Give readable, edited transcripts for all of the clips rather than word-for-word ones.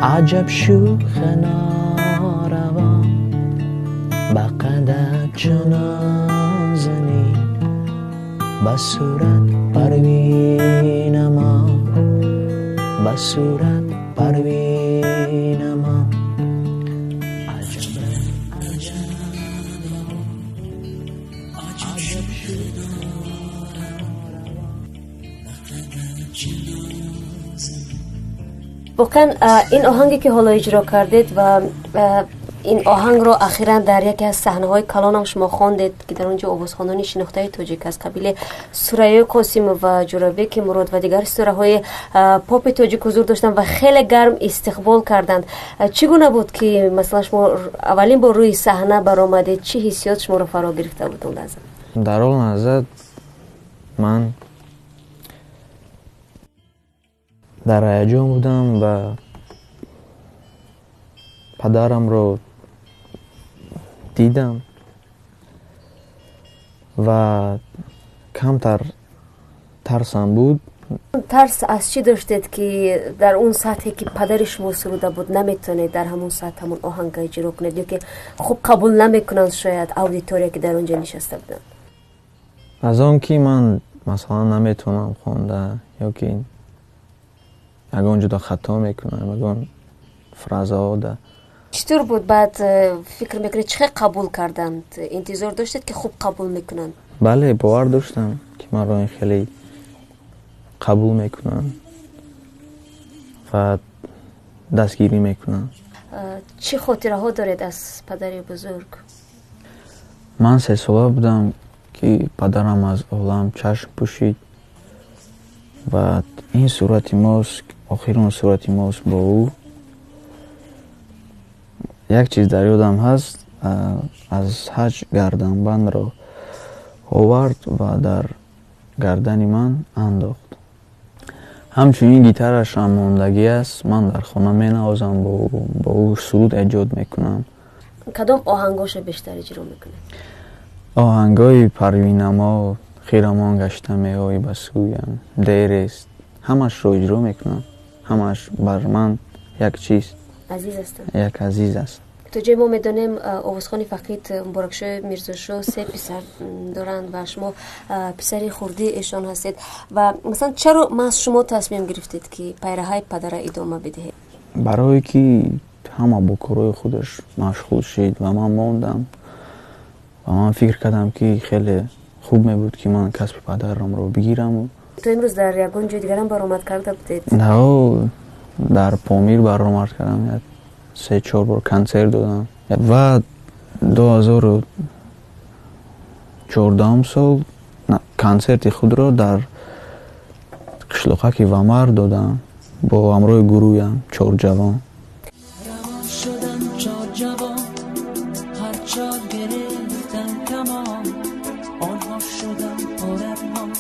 Аҷаб шӯх нораво, ба қадат чу нозанин, ба сурат Парвинамо, ба сурат Парвинамо. Аҷаб, аҷаб, аҷаб шӯх нораво, ба қадат чу нозанин. Воқеан, ин оҳанге, ки ҳоло иҷро кардед, ва ин оҳангро ахиран дар яке аз саҳнаҳои калонам шумо хондед, ки дар он ҷо овозхонони шинохтаи тоҷик аз қабили Сурайё Қосимова, Ҷӯрабеки Мурод ва дигар ситораҳои попи тоҷик ҳузур доштанд ва хеле гарм истиқбол карданд. Чӣ гуна буд, ки масалан шумо аввалин бор рӯи саҳна баромадед? Чӣ ҳиссиёт шуморо фаро гирифта буд он лаҳза? Дар он лаҳза ман дар ҳаяҷон будам ва падарамро дидам ва камтар тарсам буд. Тарс аз чӣ доштед, ки дар он сатҳе, ки падари шумо суруда буд, наметавонед дар ҳамон сатҳ ҳамон оҳанга иҷро кунед, ё ки хуб қабул намекунанд шояд аудитория, ки дар он ҷо нишаста буданд? Аз он ки ман, масалан, наметавонам хонда ё ки ягон ҷудо хато мекунам, ягон фразаҳода. Чӣ тур буд баъд, фикр мекунед, чӣ хел қабул карданд? Интизор доштед, ки хуб қабул мекунанд? Бале, бовар доштам, ки маро ин хеле қабул мекунанд ва дастгирӣ мекунанд. Чӣ хотираҳо доред аз падари бузург? Ман 3 сола будам, ки падарам аз олам чашм пӯшид, ва ин сурати мост, охирон сурати мост бо ӯ. Як чиз дар ёдам ҳаст: аз ҳаҷ гарданбандро овард ва дар гардани ман андохт. Ҳамчунин гитарашам мондагӣ аст, ман дар хона менавозам, бо ӯ суруд эҷод мекунам. Кадом оҳангоша бештар иҷро мекунед? Оҳангҳои Парвинамо, Хирамон гашта меоӣ ба сӯям, Дерест, ҳамашро иҷро мекунам. Ҳамаш бар ман як чиз. Азиз ҳастанд. Як азиз аст. То ҷое мо медонем, овозхони фақид Муборакшоҳ Мирзошоҳ се писар доранд ва шумо писари хурдии эшон ҳастед. Ва масалан, чаро маҳз шумо тасмим гирифтед, ки пайраҳаи падара идома бидиҳед? Барое ки ҳама бо корҳои худаш машғул шид ва ман мондам, ва ман фикр кардам, ки хеле хуб мебуд, ки ман касби падарамро бигираму. То имрӯз дар ягон ҷои дигарам баромад карда будед? Дар Помир баромад кардам, як се чор бор консерт додам ва 2014-ум сол консерти худро дар қишлоқаки Вамар додам бо ҳамроҳи гурӯҳам Чорҷавон. Равон шудан чорҷавон, ҳар чор гирифтан камон, онҳо шудан пурармон.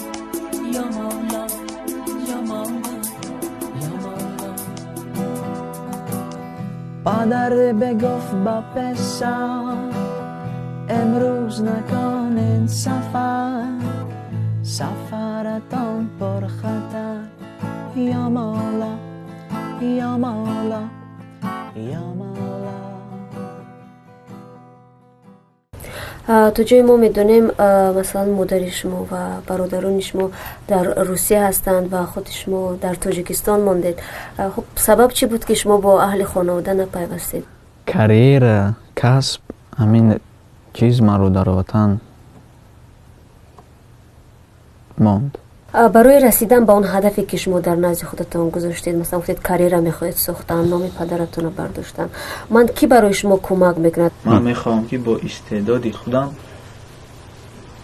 Ё Мавло, ё Мавло, ё Мавло. Падар бигуфт ба писар: امروز نکنین سفر، سفرتان پرخطر. یا مولا، یا مولا، یا مولا. То ҷое мо медонем, масалан, модари шумо ва бародарони шумо дар Русия ҳастанд ва худи шумо дар Тоҷикистон мондед. Хуб, сабаб чӣ буд, ки шумо бо аҳли хонавода напайвастед? Карьера, касб, ҳамин чиз маро дар ватан монд. Барои расидан ба он ҳадафе, ки шумо дар назди худатон гузоштед, масалан, гуфтед, карьера мехоҳед сохтан, номи падаратонро бардоштан, ман кӣ барои шумо кӯмак мекунад? Ман мехоҳам, ки бо истеъдоди худам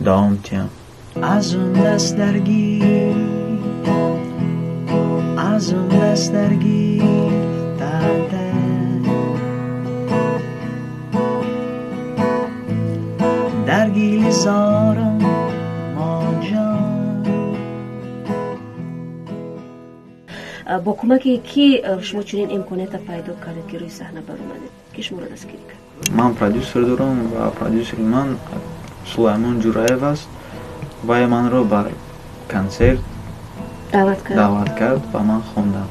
давом диҳам. Аз он даст даргир, аз он даст даргир тата, дар гили зорам моҷон. Бо кӯмаки кӣ шумо чунин имконията пайдо кардед, ки рӯи саҳна баромадед? Ки шуморо дастгирӣ кард? Ман продюсер дорам ва продюсери ман Сулаймон Ҷураев аст. Вай манро бар консерт даъват кард. Даъват кард ва ман хондам.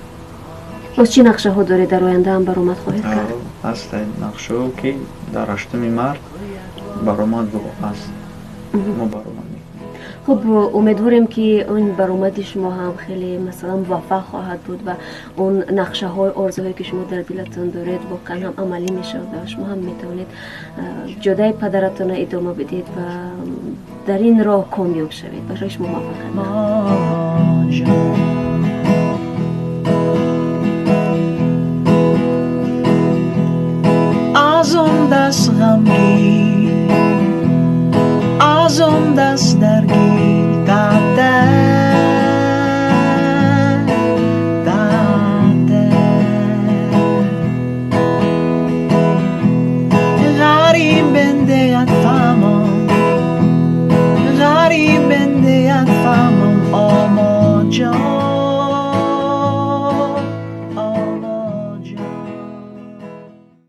Боз чӣ нақшаҳо доред дар оянда ҳам баромад хоҳед кард? Ҳастанд нақшаҳо, ки дар 8-уми март баромад аст, мо баромад мекунем. Хуб, умедворем, ки он баромади шумо ҳам хеле, масалан, муваффақ хоҳад буд ва он нақшаҳои орзуҳое, ки шумо дар дилатон доред, воқеан ҳам амалӣ мешавад ва шумо ҳам метавонед ҷодаи падаратонро идома бидиҳед ва дар ин роҳ комёб шавед. Барои шумо муваффақият. Аз он даст ғамгин, аз он даст даргир.